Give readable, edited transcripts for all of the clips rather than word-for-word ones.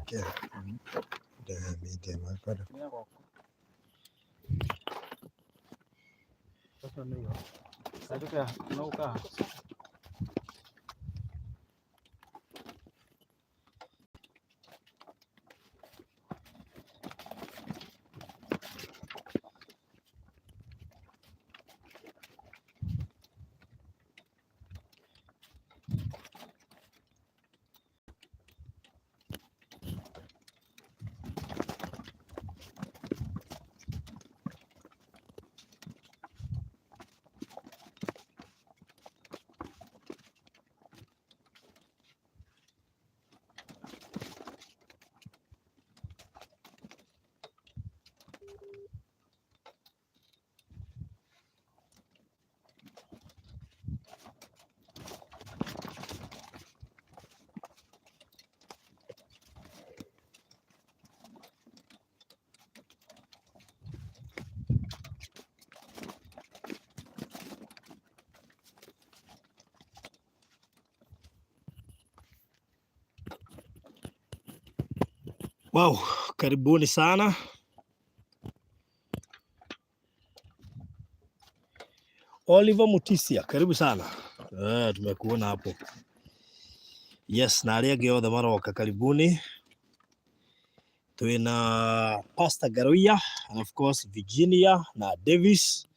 Kĩero. Ndĩramĩtie makwenda. Wow, karibuni sana. Oliver Mutisia, karibu sana. Tumekuona hapo. Yes, na arĩa angĩ othe maroka karibuni. Twĩna Pastor Garoia and of course Virginia na Davis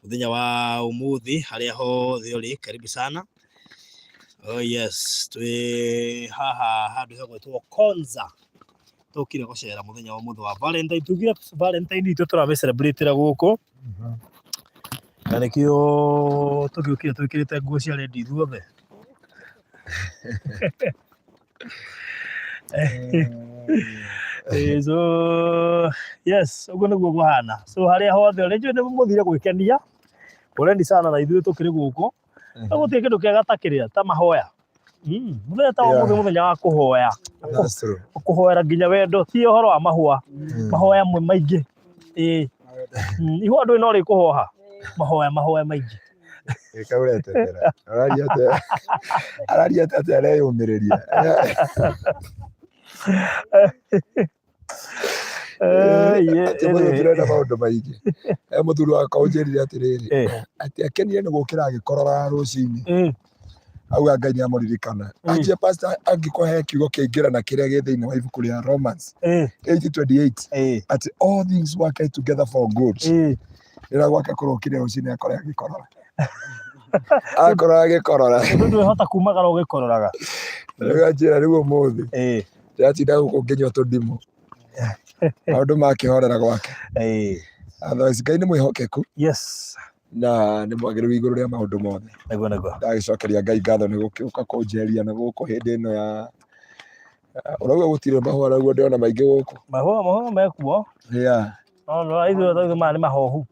muthenya wa umuthi harĩa hothe ũrĩ, karibu sana. Oh yes, twĩ haha handũ hegwĩtwo Konza tũkire gũcera mũthenya wa ũmũthĩ wa Valentine. Tugire Valentine itũ tũramĩ celebrate gũkũ na nĩkĩo tũgĩũkire twĩkĩrĩte nguo cia red ithuothe. So yes, ũguo nĩguo kũhana. So harĩa hothe ũrĩ, njũĩ nĩ mũthire gwĩkenia, poleni sana na ithuĩ tũkĩrĩ gũkũ. No gũtirĩ kĩndũ kĩega ta kĩrĩa ta mahoya. Mũthenya ta ũmũthĩ mũthenya wa kũhoya. That's true. Kũhoera nginya wendo ti ũhoro wa mahũa. Mahoya maingĩ. Ĩĩ. Ihũa ndũĩ no rĩkũhoha. Mahoya mahoya maingĩ. Ĩka ũretetera. Araria atĩa? Araria atĩa atĩ areyũmĩrĩria? Atĩ mũthĩ tũrenda maũndũ maingĩ. He mũthuri wakwa ũnjĩrire atĩrĩrĩ, atĩ akenire nĩ gũkĩra agĩkororaga rũcinĩ. Auga Ngai nĩ amũririkana. Anjia pastor angĩkorwo he kiugo kĩaingĩra na kĩrĩa gĩ thĩinĩ wa ibuku rĩa Romans 8:28 atĩ all things work together for good. Rĩrĩa gwake kũrokire rũcinĩ akore agĩkorora. Akorora agĩkorora. Ũndũ ndwĩhota kumagara ũgĩkororaga. Rĩu anjĩra rĩu ũmũthĩ ndĩratinda gũkũ ngĩnyua tũndimũ. Maũndũ makĩhorera gwake. Otherwise Ngai nĩ mwĩhokeku. Yes. Na nĩ mwagĩrĩru igũrũ rĩa maũndũ mothe. Nĩguo nĩguo. Ndagĩcokeria Ngai ngatho nĩ gũkĩũka kũnjeria na gũkũ hĩndĩ ĩno ya ũrauga gũtirĩ mahũa naguo ndĩrona maingĩ gũkũ. Mahũa mahũa mekuo. Yeah. No no ithuĩ ithuĩ maya nĩ mahohu.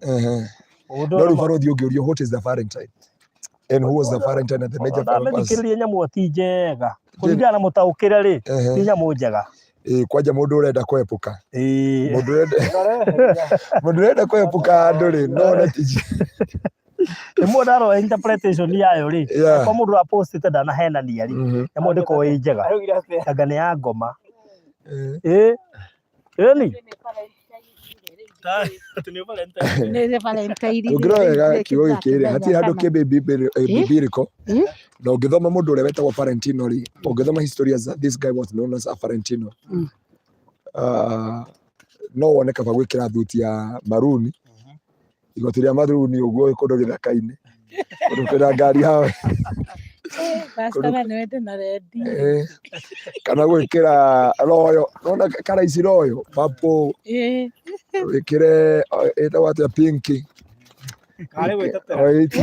No rĩu barũthi ũngĩũrio what is the Valentine? And who was the Valentine and the major purpose? Ndamĩthikĩrĩria nyamũ ti njega. Kũringana na mũtaũkĩre rĩ, ti nyamũ njega. Ĩĩ kwanja mũndũ ũrenda kũepũka. Mũndũ ũrenda mũndũ ũrenda kũepũka andũ rĩ, no one ti Ĩmwe ndarora interpretation yayo rĩ, kwa mũndũ ũrapostĩte ndanahenania rĩ, nyamũ ndĩkoragwo ĩ njega. Anga nĩ ya ngoma. Ĩĩ. Ĩni. Ũngĩrora wega kiugo gĩkĩ rĩ, hatirĩ handũ kĩ biblical na ũngĩthoma mũndũ ũrĩa wetagwo Valentino rĩ, ũngĩthoma history as this guy was known as a Valentino. No wone kaba gwĩkĩra thuti ya maruni igoti rĩa maruni ũguo wĩ kũndũ gĩthaka-inĩ kũndũ kwĩna ngari hawe kana gwĩkĩra royo nona kara ici royo purple wĩkĩre ĩtagwo atĩa pinki white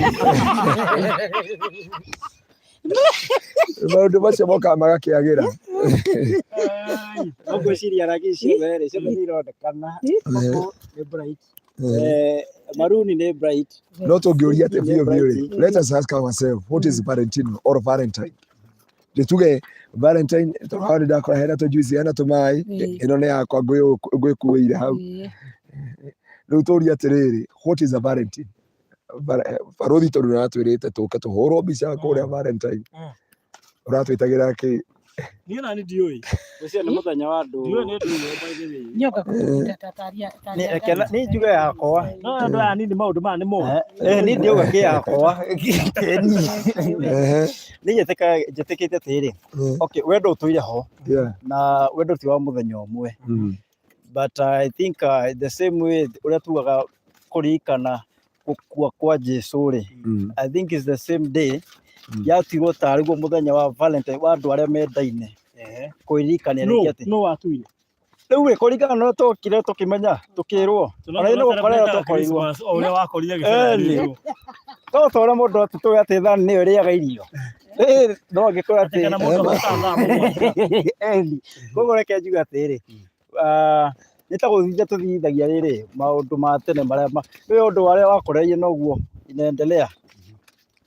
maũndũ macio mokaga magakĩagĩra. No ngwĩciria rangi ciothe rĩ, ciothe nĩ ironekana. Purple nĩ bright. Maruni nĩ bright. No tũngĩũria atĩ biũ biũ rĩ, let us ask ourselves what is Valentino or Valentine? Tuge Valentine tondũ haha nĩ ndakora hena tũjuici hena tũmaĩ ĩno nĩ yakwa ngwĩkuĩire hau. Rĩu tũrie atĩrĩrĩ, what is a Valentine? Barũthi tondũ nĩ aratwĩrĩte tũke tũhũrwo mbica kũrĩa Valentine. Ũratwĩtagĩra kĩ? Niĩ nani ndiũĩ. Ũcio nĩ mũthenya wa andũ. Ndiũĩ nĩ ndiũĩ by the way. Nyoka kũruta tataria Nĩ- reke na- Niĩ njuge yakwa. No andũ aya anini maũndũ maya nĩ moĩ. Eh, niĩ ndiauga kĩ yakwa. Kĩni. Niĩ njĩtĩkĩte atĩrĩrĩ. Okay, wendo ũtũire ho na wendo ti wa mũthenya ũmwe. But I think the same way ũrĩa tugaga kũririkana gũkua kwa Jesu rĩ, I think it's the same day yatuirwo tarĩ guo mũthenya wa Valentine wa andũ arĩa mendaine kũririkania No, rĩngĩ atĩ no watuire. rĩu rĩ kũringana na ũrĩa twokire tũkĩmenya tũkĩrwo ona nĩ gũkorera twakorirwo Christmas o ũrĩa wakorire Ĩni. gĩceranio. No ta ũrĩa mũndũ atũĩ atĩ thani nĩyo ĩrĩaga irio. Ĩ, no angĩkorwo atĩ Kana mũndũ ahotaga thaa mũgwanja. Ĩni. Koguo reke njuge atĩrĩrĩ, ah, nĩ ta gũthithia tũthithagia rĩrĩ maũndũ ma tene marĩa nĩ ũndũ warĩa wakoreire noguo inaendelea.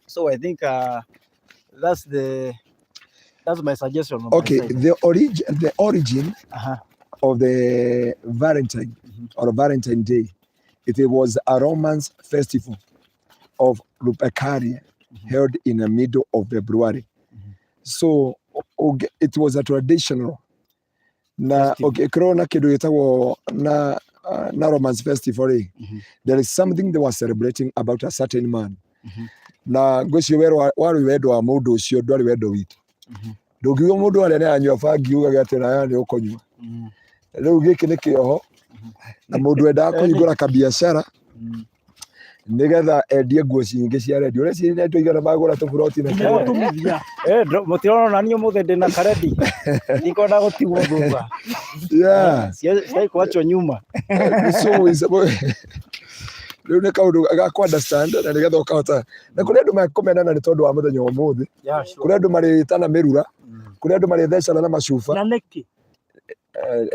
So I think that's my suggestion on my Okay, side. the origin of the Valentine or Valentine Day, it was a Romance festival of Lupercalia held in the middle of February. So okay, it was a traditional na Festival. ũngĩkorwo na kĩndũ gĩtagwo na romance festival rĩ, there is something they were celebrating about a certain man. Na ngwĩciria werũ warĩ wendo wa mũndũ ũcio, ndwarĩ wendo witũ. Ndũngiuga mũndũ arĩa nĩ aranyua bangi ugage atĩ nawe nĩ ũkũnyua. Rĩu gĩkĩ nĩ kĩoho na mũndũ endaga kũhingũra kabiacara nĩgetha endie nguo nyingĩ cia rendi ũrĩa ciĩ nĩ igana magũra tũburoti na Nginya kĩrĩa. gũtumithia. Eh, mũtirona niĩ ũmũthĩ ndĩna karedi ndikwenda gũtigwo thutha. Sitaki kuachwa nyuma. So rĩu nĩ kaũndũ ga kũ understand na nĩgetha ũkahota na kũrĩ andũ mekũmenana nĩ tondũ wa mũthenya wa ũmũthĩ. Yeah, sure. Kũrĩ andũ marĩtana mĩrura, kũrĩ andũ marĩthecana na macuba. Na nĩkĩ?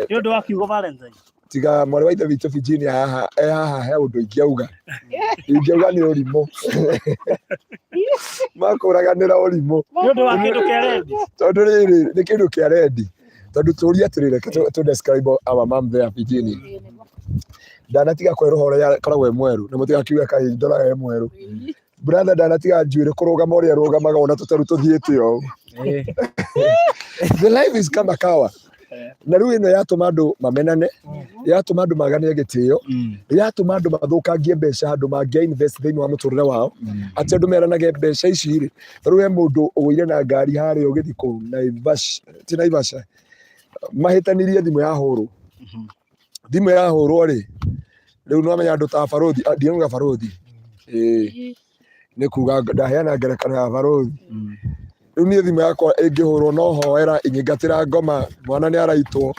Nĩ ũndũ wa kiugo Valentine. Tiga mwarĩ wa ithe witũ Virginia haha e haha, he ũndũ ingĩauga nĩ ũrimũ, makũraganĩra ũrimũ. Nĩ ũndũ wa kĩndũ kĩa rendi. Tondũ rĩrĩ nĩ kĩndũ kĩa rendi, tondũ tũrie atĩrĩrĩ, reke tũ describe our mom there. Virginia ndanatiga kwerũha ũrĩa akoragwo e mwerũ, na mũtigakiuge kaĩ ndoraga e mwerũ. Brother ndanatiga njuĩrĩ kũrũgama ũrĩa arũgamaga ona tũteru tũthiĩte ũũ. The life is kama kawa, na rĩu ĩno yatũma andũ mamenane, yatũma andũ maganie gĩtĩo, yatũma andũ mathũkangie mbeca andũ mangĩa invest thĩinĩ wa mũtũrĩre wao, atĩ andũ meranage mbeca ici rĩ, ta rĩu he mũndũ ũgũire na ngari harĩa ũgĩthiĩ kũu Naivasha, ti Naivasha, mahĩtanirie thimũ yahũrwo. Thimũ yahũrwo rĩ, rĩu nĩwamenya andũ ta barũthi, ah, ndiauga barũthi, ĩĩ nĩ kuga ndaheana ngerekano ya barũthi. Rĩu niĩ thimũ yakwa ĩngĩhũrwo no hoera inyingatĩra ngoma, mwana nĩ araitwo,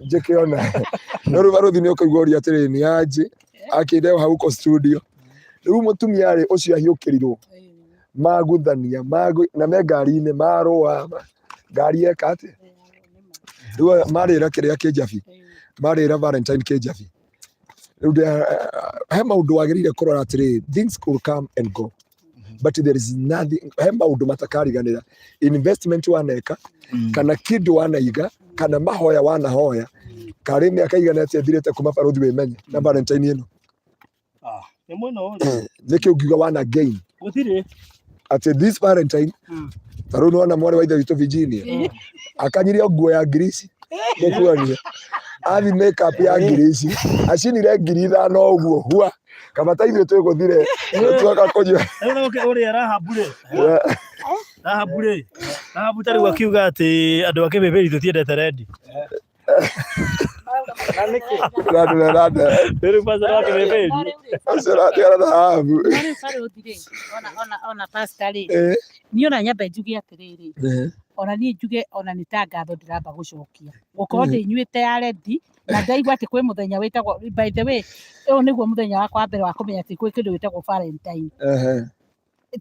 njĩke ona no rĩu barũthi nĩ ũkũigua ũria atĩrĩrĩ, nĩ anjĩ akĩndeo hau ko studio. Rĩu mũtumia rĩ ũcio ahiũkĩrirwo maguthania na me ngari-inĩ marũa ngari eka atĩa, rĩu marĩra kĩrĩa kĩnjabi, marĩra Valentine kĩnjabi. Rĩu he maũndũ wagĩrĩire kũrora atĩrĩrĩ, things could come and go but there is nothing, he maũndũ matakariganĩra, investment waneka kana kĩndũ wanaiga kana mahoya wanahoya karĩ mĩaka igana atĩa ĩthirĩte kuma barũthi wĩmenye na Valentine ĩno. Ah, nĩ mũno rĩ. Nĩkĩ ũngiuga wana gain Gũtirĩ. Atĩ this Valentine, ta rĩu nĩwona mwarĩ wa ithe witũ Virginia akanyirie nguo ya ngiri ici, mũkuonie athi makeup ya ngiri ici, acinire 5,000 ũguo hua, kaba ta ithuĩ twĩgũthire tuoka kũnyua. Rĩu no ũrĩa Rahabu rĩ. Rahabu rĩ. Rahabu ta rĩu akiuga atĩ andũ a kĩbĩbĩri tũtiendete rendi. Na nĩkĩ? Rĩu pastor wa kĩbĩbĩri. Ũcio ũratigana na Rahabu. No rĩu barũthi rĩ, ona pastor rĩ, niĩ ona nyambe njuge atĩrĩrĩ, ona niĩ njuge ona nĩ ta ngatho ndĩramba gũcokia gũkorwo ndĩnyuĩte ya rendi na ndaigua atĩ kwĩ mũthenya wĩtagwo, by the way, ũyũ nĩguo mũthenya wakwa wa mbere wa kũmenya atĩ gwĩ kĩndũ gĩtagwo Valentine,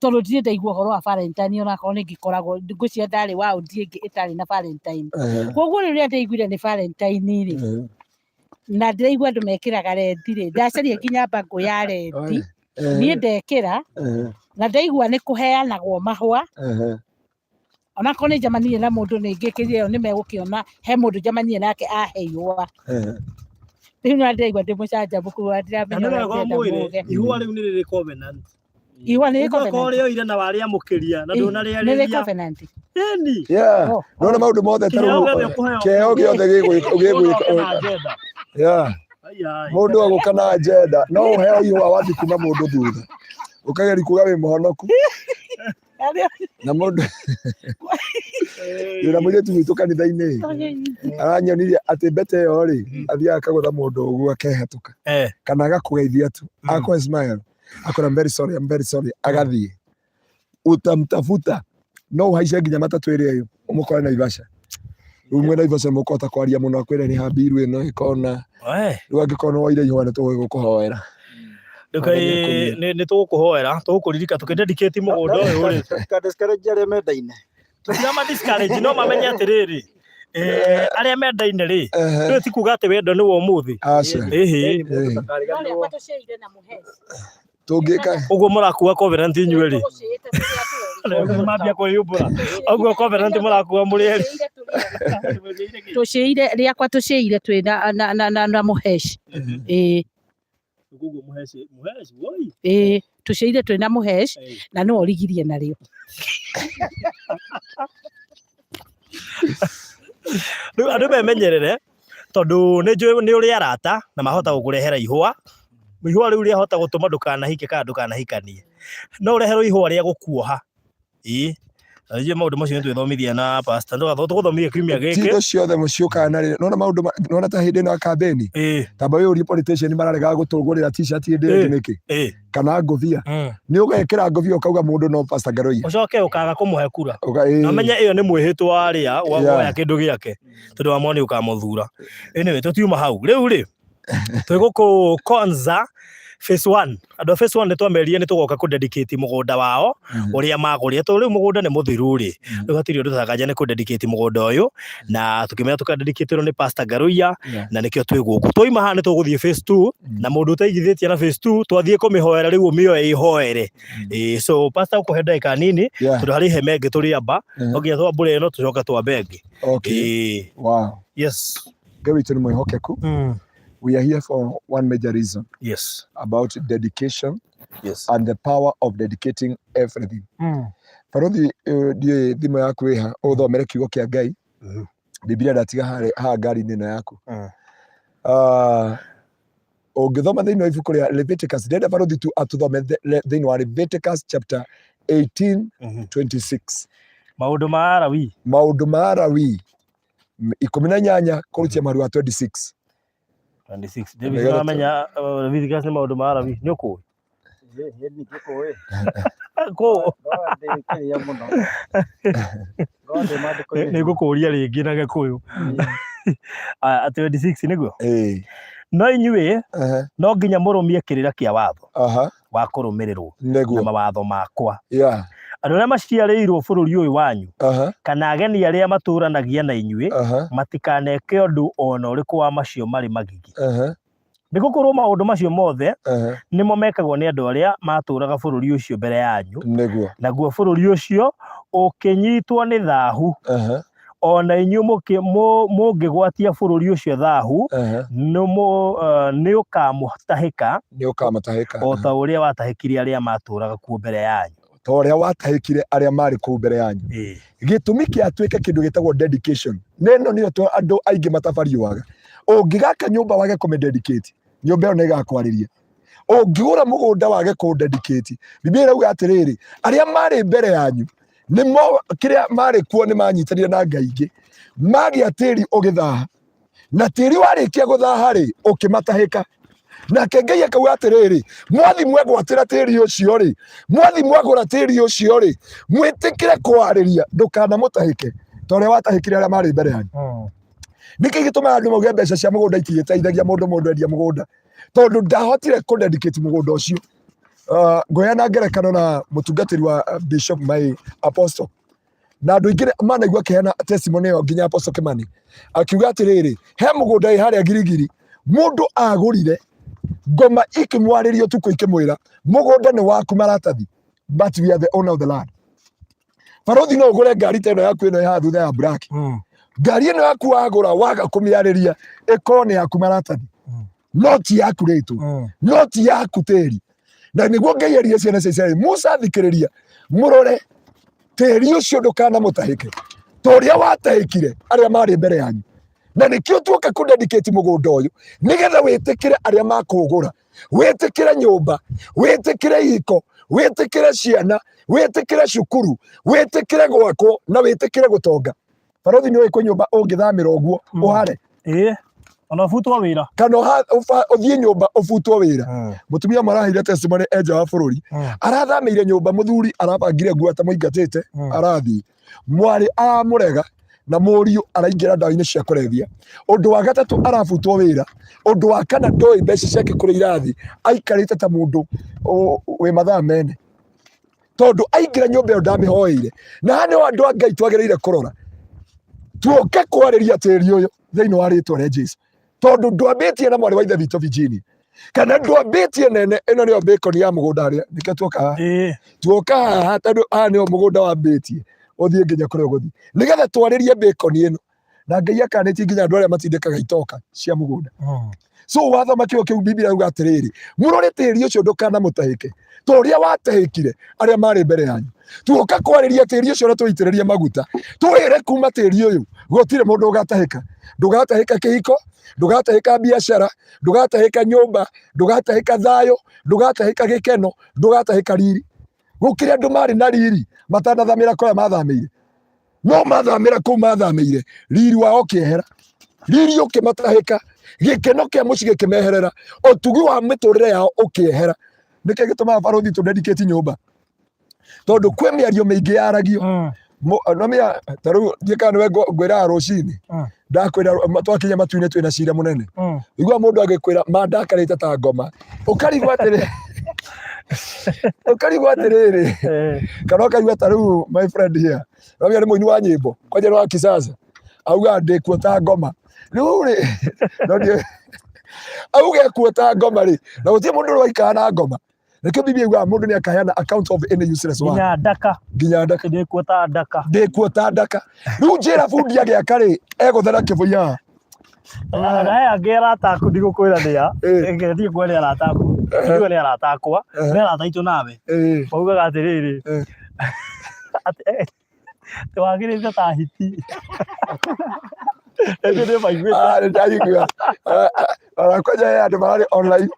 tondũ ndirĩ ndaigua ũhoro wa Valentine, onakorwo nĩ ngĩkoragwo ngwĩciria ndarĩ wa ũndi ĩngĩ ĩtarĩ na Valentine. Koguo rĩrĩa ndaiguire nĩ Valentine rĩ, na ndĩraigua andũ mekĩraga rendi rĩ, ndacaria nginya mbangũ ya rendi niĩ ndekĩra, na ndaigua nĩ kũheanagwo mahũa. Onakorwo nĩ njamanirie na mũndũ nĩ ngĩkĩrire ĩyo, nĩ megũkĩona he mũndũ njamanirie nake ahe ihũa. Rĩu no ndĩraigua ndĩ mũcanjamũku na Na ndiramenya nĩ ũrĩa wega ndĩrenda ũmwĩre muge. Ihũa rĩu nĩ rĩrĩ covenant. Ihũa nĩ Nĩguo covenant. ũrĩoire na warĩamũkĩria na Nĩ rĩ ndũnarĩarĩria. covenant. Ĩni. Yeah. Oh, Nona maũndũ mothe ta Kĩheo rĩu gĩothe ũkũheo. kĩheo gĩothe gĩgwĩka Mũndũ oke na gĩgwĩka agenda. yeah. Ai, ai. Mũndũ agũka na agenda no ũheo ihũa wathi kuma mũndũ thutha ũkageria kuga wĩ mũhonoku na mũndũ wĩna mũirĩtu witũ kanitha-inĩ aranyonirie atĩ mbete ĩyo rĩ athiaga akagũtha mũndũ ũguo akehetũka kana agakũgeithia tu akwa smile akora I'm very sorry, I'm very sorry agathiĩ utamtafuta no ũhaice nginya matatũ ĩrĩa ĩyo ũmũkore Naivasha rĩu mwĩ Naivasha mũkũhota kwaria mũno akwĩre nĩ hambiru ĩno ĩkona rĩu angĩkorwo nĩ woire ihũa nĩ tũgũkũhoera. Rĩu kaĩ nĩ tũgũkũhoera tũgũkũririka tũkĩ dedicate mũgũnda ũyũ rĩ. Ka discourage arĩa mendaine. Tũtirama discourage no mamenye atĩrĩrĩ arĩa mendaine rĩ rĩu ti kuga atĩ wendo nĩ wa ũmũthĩ. Aca. Ĩhĩ. Mũndũ ndakariganĩrwo. Tũngĩka Ũguo mũrakua covenant inyuĩ rĩ. Mambia kwĩyumbũra. Ũguo covenant mũrakua mũrĩ erĩ. Tũcĩire rĩakwa tũcĩire twĩ na na na na, na mũheci ĩĩ. Ũguo mũheci mũheci woi. Ĩĩ tũcĩire twĩ na mũheci na no origirie narĩo. Rĩu andũ memenyerere tondũ nĩ njũĩ nĩ ũrĩ arata na mahota gũkũrehera ihũa. Ihũa rĩu rĩahota gũtũma ndũkanahike kana ndũkanahikanie. No ũreherwo ihũa rĩa gũkuoha. Ĩĩ. Na nĩ njũĩ maũndũ macio nĩ twĩthomithia na pastor. Tũgũthomithia kiumia gĩkĩ. Ti indo ciothe ciũkaga na rĩrĩ. Nĩwona maũndũ nĩwona ta hĩndĩ ĩno ya kambĩni? Tamba wĩyũrie politician mararegaga gũtũgũrĩra t-shirt hĩndĩ ĩyo ĩngĩ nĩkĩ? Kana ngũbia. Nĩ ũgekĩra ngũbia ũkauga mũndũ no Pastor Ngaruiya. Ũcoke ũkaga kũmũhe kura. Na ũmenye ĩyo nĩ mwĩhĩtwa warĩa wa kuoya kĩndũ gĩake tondũ wa moni ũkamũthura. Anyway, tũtiuma hau. Rĩu rĩ, twĩ gũkũ Konza phase 1. Andũ a phase 1 nĩ twamerire nĩ tũgoka kũ dedicate mũgũnda wao ũrĩa magũrire tondũ rĩu mũgũnda nĩ mũthiru rĩ, rĩu hatirĩ ũndũ tũtanganja nĩ kũ dedicate mũgũnda ũyũ na tũkĩmera tũka dedicate nĩ Pastor Ngaruiya na nĩkĩo twĩ gũkũ. Twauma haha nĩ tũgũthiĩ phase 2 na mũndũ ũtaigithĩtie na phase 2 twathiĩ kũmĩhoera rĩu ũmĩoe ĩhoere. So Pastor ũkũhe ndagĩka nini tondũ harĩ hema ĩngĩ tũrĩamba no nginya twambũre ĩno tũcoke twambe ĩngĩ. Wow. Yes. Ngai witũ nĩ mwĩhokeku. We are here for one major reason. About dedication. And the power of dedicating everything. Barothi ndiũĩ thimũ yaku ĩha ũthomere kiugo kĩa Ngai. Biblia ndatiga haha ngari-inĩ ĩno yaku. Ũngĩthoma thĩinĩ wa ibuku rĩa Leviticus, ndĩrenda barothi tu atũthome thĩinĩ wa Leviticus chapter 18 26. Maũndũ ma Alawii. Maũndũ ma Alawii 18 kũrutia mũhari wa 26. 26. David nĩwamenya Leviticus nĩ maũndũ ma Alawii, nĩ ũkũĩ? Kũ? Nĩ ngũkũria rĩngĩ na Gĩkũyũ. Aya, 26 nĩguo? No inyuĩ no nginya mũrũmie kĩrĩra kĩa watho wa kũrũmĩrĩrwo na mawatho makwa. Andũ arĩa maciarĩirwo bũrũri ũyũ wanyu kana ageni arĩa matũũranagia na inyuĩ matikaneke ũndũ o na ũrĩkũ wa macio marĩ magigi. Nĩ gũkorwo maũndũ macio mothe nĩmo mekagwo nĩ andũ arĩa maatũũraga bũrũri ũcio mbere yanyu. Naguo bũrũri ũcio ũkĩnyiitwo nĩ thaahu. O na inyuĩ mũngĩgwatia bũrũri ũcio thaahu, nĩũkamũtahĩka o ta ũrĩa watahĩkire arĩa maatũũraga kuo mbere yanyu. Ta ũrĩa watahĩkire arĩa maarĩ kũu mbere yanyu. Gĩtũmi kĩa twĩke kĩndũ gĩtagwo dedication, na ĩno nĩyo andũ aingĩ matabariũaga. Ũngĩgaka nyũmba wage kũmĩ dedicate, nyũmba ĩyo nĩ ĩgakwarĩria. Ũngĩgũra mũgũnda wage kũũ dedicate, Biblia ĩrauga atĩrĩrĩ, arĩa maarĩ mbere yanyu nĩmo kĩrĩa maarĩ kuo nĩ manyitanire na ngai ingĩ, magĩa tĩri ũgĩthaha, na tĩri warĩkia gũthaha rĩ, ũkĩmatahĩka. Nake Ngai akauga atĩrĩrĩ, mwathi mwegwatĩra tĩri ũcio rĩ, mwathi mwagũra tĩri ũcio rĩ, mwĩtĩkĩre kũwarĩria, ndũkanamũtahĩke ta ũrĩa watahĩkire arĩa marĩ mbere yanyu. Nĩkĩ gĩtũmaga andũ mauge mbeca cia mũgũnda itigĩteithagia mũndũ, mũndũ endia mũgũnda? Tondũ ndahotire kũ dedicate mũgũnda ũcio. Ngũheana ngerekano na mũtungatĩri wa Bishop my Apostle. Na andũ aingĩ manaigua akĩheana testimony ĩyo nginya Apostle Kimani akiuga atĩrĩrĩ, he mũgũnda ĩ harĩa Girigiri mũndũ agũrire, ngoma ikĩmwarĩria ũtukũ ikĩmwĩra mũgũnda nĩ waku maratathi, but we are the owner of the land. Barothi no ũgũre ngari ta ĩno yaku ĩno ĩ haha thutha ya black. Ngari ĩno yaku wagũra waga kũmĩarĩria ĩkorwo nĩ yaku maratathi, no ti yaku rĩtwa, no ti yaku tĩri. Na nĩguo Ngai erire ciana cia Isiraeli, Musa thikĩrĩria, mũrore tĩri ũcio ndũkanamũtahĩke ta ũrĩa watahĩkire arĩa marĩ mbere yanyu. Na nĩkĩo tuoka kũdedicate mũgũnda ũyũ, nĩgetha wĩtĩkĩre arĩa makũũgũra, wĩtĩkĩre nyũmba, wĩtĩkĩre ihiko, wĩtĩkĩre ciana, wĩtĩkĩre cukuru, wĩtĩkĩre gwakwo na wĩtĩkĩre gũtonga. Barothi nĩ ũĩ kwĩ nyũmba ũngĩthamĩra ũguo ũhare. Ĩĩ. Ona ũbutwo wĩra. Kana ũthiĩ nyũmba ũbutwo wĩra. Mũtumia ũmwe araheire testimony e nja wa bũrũri. Arathamĩire nyũmba, mũthuri arabangire nguo atamũingatĩte, arathiĩ. Mwarĩ aramũrega na mũriũ araingĩra ndawa-inĩ cia kũrebia. Ũndũ wa gatatũ arabutwo wĩra. Ũndũ wa kana ndoĩ mbeca ciake kũrĩa irathiĩ. Aikarĩte ta mũndũ wĩ mathaa mene. Tondũ aingĩra nyũmba ĩyo ndamĩhoeire. Na haha nĩho andũ a Ngai twagĩrĩire kũrora. Tuoke kwarĩria tĩri ũyũ thĩinĩ wa rĩtwa rĩa Jesu. Tondũ ndwambĩtie na mwarĩ wa ithe witũ Virginia. Kana ndwambĩtie nene, ĩno nĩyo bacon ya mũgũnda harĩa, nĩkĩo tuoka haha. Tuoka haha tondũ haha nĩho mũgũnda wambĩtie, ũthiĩ nginya kũrĩa ũgũthiĩ. Nĩgetha twarĩrie bacon ĩno. Na Ngai akanĩtie nginya andũ arĩa matindĩkaga itoka cia mũgũnda. So wathoma kiugo kĩu Biblia yuga atĩrĩrĩ, mũrore tĩri ũcio ndũkanamũtahĩke ta ũrĩa watahĩkire arĩa marĩ mbere yanyu. Tuoka kwarĩria tĩri ũcio na tũitĩrĩrie maguta, twĩre kuma tĩri ũyũ gũtirĩ mũndũ ũgatahĩka. Ndũgatahĩka kĩhiko, ndũgatahĩka biacara, ndũgatahĩka nyũmba, ndũgatahĩka thayũ, ndũgatahĩka gĩkeno, ndũgatahĩka riri. Gũkĩrĩ andũ marĩ na riri matanathamĩra kũrĩa mathamĩire. No mathamĩra kũu mathamĩire, riri wao ũkĩehera, riri ũkĩmatahĩka, gĩkeno kĩa mũciĩ gĩkĩmeherera, ũtugi wa mĩtũrĩre yao ũkĩehera. Nĩkĩ gĩtũmaga barũthi tũ dedicate nyũmba? Tondũ kwĩ mĩario mĩingĩ yaragio. No mĩa, ta rĩu ndiĩ kana nĩwe ngwĩraga rũcinĩ. Ndakwĩra twakinya matu-inĩ twĩna cira mũnene. Igua mũndũ agĩkwĩra ma ndakarĩte ta ngoma. Ũkarigwo atĩrĩ, ũkarigwo atĩrĩrĩ, kana ũkaigua ta rĩu my friend here, no nĩ mũini wa nyĩmbo, kwanja nĩ wa kisasa. Auga ndĩkuo ta ngoma. Rĩu rĩ, no ndiĩ auge ekuo ta ngoma rĩ, na gũtirĩ mũndũ ũrĩ waikara na ngoma. Nĩkĩo Biblia yugaga mũndũ nĩ akaheana account of any useless word. Nginya ndaka. Nginya ndaka. Ndĩkuo ta ndaka. Ndĩkuo ta ndaka. Rĩu njĩra bundi agĩaka rĩ, egũthera kĩbũi haha. He angĩ arata aku ndigũkwĩra nĩ a. Reke ndigũkwĩra nĩ arata aku. Ndigũkwĩra nĩ arata akwa. Nĩ arata aitũ nawe. Maugaga atĩrĩrĩ. Atĩ atĩ wagĩrĩte ta hiti. Rĩngĩ nĩ maiguĩte. Ah, nĩ ndaigua. Ona kwanja he andũ mararĩ online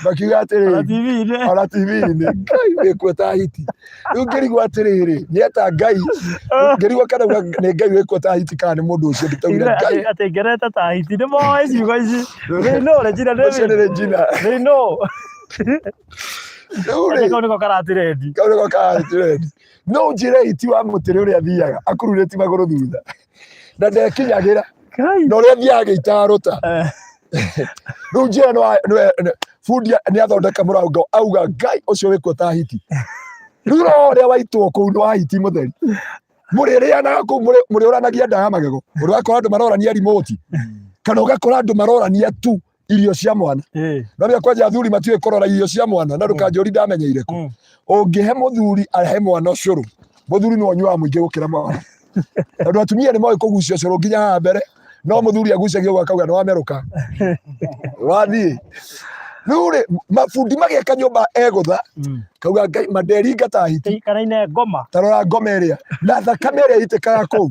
makiuga Ona atĩrĩrĩ, TV-inĩ. ona TV-inĩ, Ngai wĩkuo ta hiti. Rĩu ngĩrigwo atĩrĩrĩ, nĩ ata Ngai, ngĩrigwo kana uga nĩ Ngai wĩkuo ta hiti kana nĩ mũndũ ũcio ndĩtaugire Igua Ngai. atĩ ngerete ta hiti. Nĩ moĩ ciugo ici. They know Regina Ũcio nĩ David. Regina. They know. Rĩu Atĩ rĩ, kau nĩko karatirendi. kau nĩko karatirendi. No ũnjĩre hiti wa mũtĩrĩ ũrĩa athiaga akururĩtie magũrũ thutha na ndekinyagĩra na ũrĩa athiaga agĩitaga rũta. Rĩu njĩra bundi nĩ athondeka mũrango auga Ngai ũcio wĩkuo ta hiti. Rĩu roho ũrĩa waitwo kũu nĩ wa hiti mũtheri. Mũrĩrĩanaga kũu, mũrĩũranagia nda ya magego. Ũrakora andũ marorania remote kana ũgakora andũ marorania tu irio cia mwana. No rĩrĩa kwanja athuri matiũĩ kũrora irio cia mwana na ndũkanjũri ndamenyeire kũ. Ũngĩhe mũthuri ahe mwana ũcũrũ, mũthuri nĩwe ũnyuaga mũingĩ gũkĩra mwana. Tondũ atumia nĩ moĩ kũgucia ũcũrũ nginya haha mbere, no mũthuri agucagia ũguo akauga nĩ wamerũka. Wathiĩ. Rĩu rĩ, mabundi magĩaka nyũmba egũtha, kauga Ngai manderinga ta hiti. Kana ine ngoma. Ta rora ngoma ĩrĩa na thakame ĩrĩa ĩitĩkaga kũu.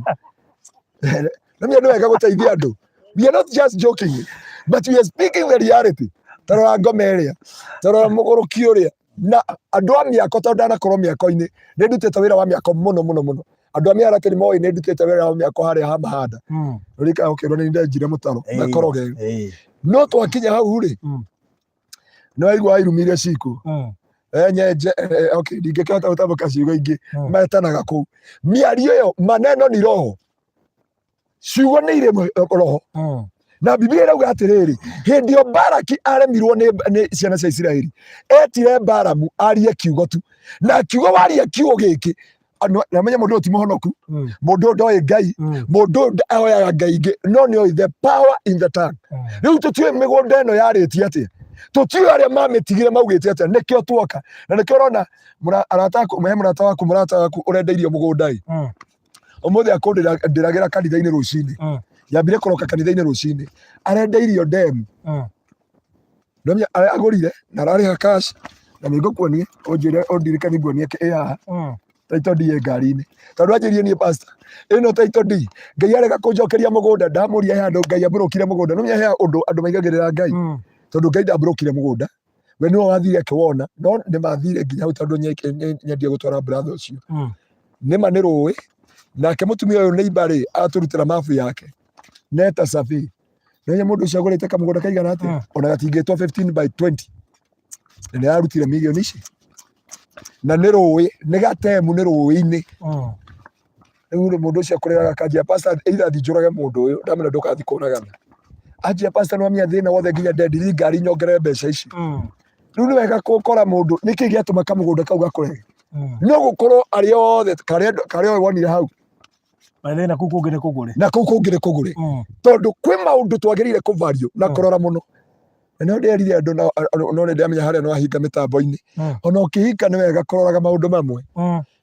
Na nĩ wega gũteithia andũ. We are not just joking, but we are speaking the reality. Ta rora ngoma ĩrĩa, ta rora mũgũrũki ũrĩa. Na andũ a mĩako, tondũ ndanakorwo mĩako-inĩ, nĩ ndutĩte wĩra wa mĩako mũno mũno mũno. Andũ a mĩharatĩ nĩ moĩ nĩ ndutĩte wĩra wa mĩako harĩa ha Mahanda. Ũrikaga ũkĩrwo nĩ ndenjire mũtaro na koroge. No twakinya hau rĩ, nĩ waigua wairumire ciku. Nyenje, okay, ndingĩkĩhota gũtamũka ciugo ingĩ metanaga kũu. Mĩario ĩyo, maneno ni roho. Ciugo nĩ irĩ roho. Na Biblia ĩrauga atĩrĩrĩ, hĩndĩ ĩyo Balaki aremirwo nĩ ciana cia Isiraeli, etire Balamu arie kiugo tu. Na akiuga waria kiugo gĩkĩ, na menye mũndũ ũyũ ti mũhonoku, mũndũ ũyũ ndoĩ Ngai, mũndũ ũyũ ahoyaga Ngai ingĩ, no nĩ oĩ the power in the tongue. Rĩu tũtiũĩ mĩgũnda ĩno yarĩtie atĩa, tũtiũĩ arĩa mamĩtigire maugĩte atĩa, nĩkĩo tuoka. Na nĩkĩo ũrona arata aku, he mũrata waku, mũrata waku ũrendeirio mũgũnda ĩ. Ũmũthĩ akũndĩragĩra kanitha-inĩ rũcinĩ. Yambire kũroka kanitha-inĩ rũcinĩ. Arendeirio ndemu. Ndamenya agũrire na ararĩha cash. Na nĩ ngũkuonia, ũnjĩre ũndirikanie nguonie ĩ haha. Title deed ĩ ngari-inĩ. Tondũ anjĩrire niĩ pastor, ĩno title deed, Ngai arega kũnjokeria mũgũnda, ndamũria he handũ Ngai amburũkire mũgũnda. Nĩ ũmenye he ũndũ andũ maigagĩrĩra Ngai. Tondũ Ngai ndamburũkire mũgũnda. We nĩwe wathire akĩwona, no nĩ mathire nginya hau tondũ nyendie gũtwara brother ũcio. Nĩma nĩ rũĩ, nake mũtumia ũyũ neighbor rĩ, atũrutĩra mabu yake. Neta survey. Nĩ mũndũ ũcio agũrĩte kamũgũnda kaigana atĩa? Ona gatingĩtwo 15 by 20. Na nĩ ararutire mirioni ici. Na nĩ rũĩ, nĩ gatemu nĩ rũĩ-inĩ. Rĩu rĩ mũndũ ũcio akũrĩraga akanjia pastor either thiĩ njũrage mũndũ ũyũ, ndamwĩra ndũgathiĩ kũragana. Anjia pastor nĩ wamenya thĩna wothe nginya ndendirie ngari nyongerere mbeca ici. Rĩu nĩ wega gũkora mũndũ nĩkĩ gĩatũma kamũgũnda kau gakũrege. No gũkorwo arĩa othe karĩa karĩa wonire hau By the way, na kũu kũngĩ nĩ kũgũre. Na kũu kũngĩ nĩ kũgũre. Tondũ kwĩ maũndũ twagĩrĩire kũvario na kũrora mũno. Na nĩho ndĩrerire andũ no nĩ ndĩramenya harĩa no ahinga mĩtambo-inĩ. Ona ũkĩhika nĩ wega kũroraga maũndũ mamwe.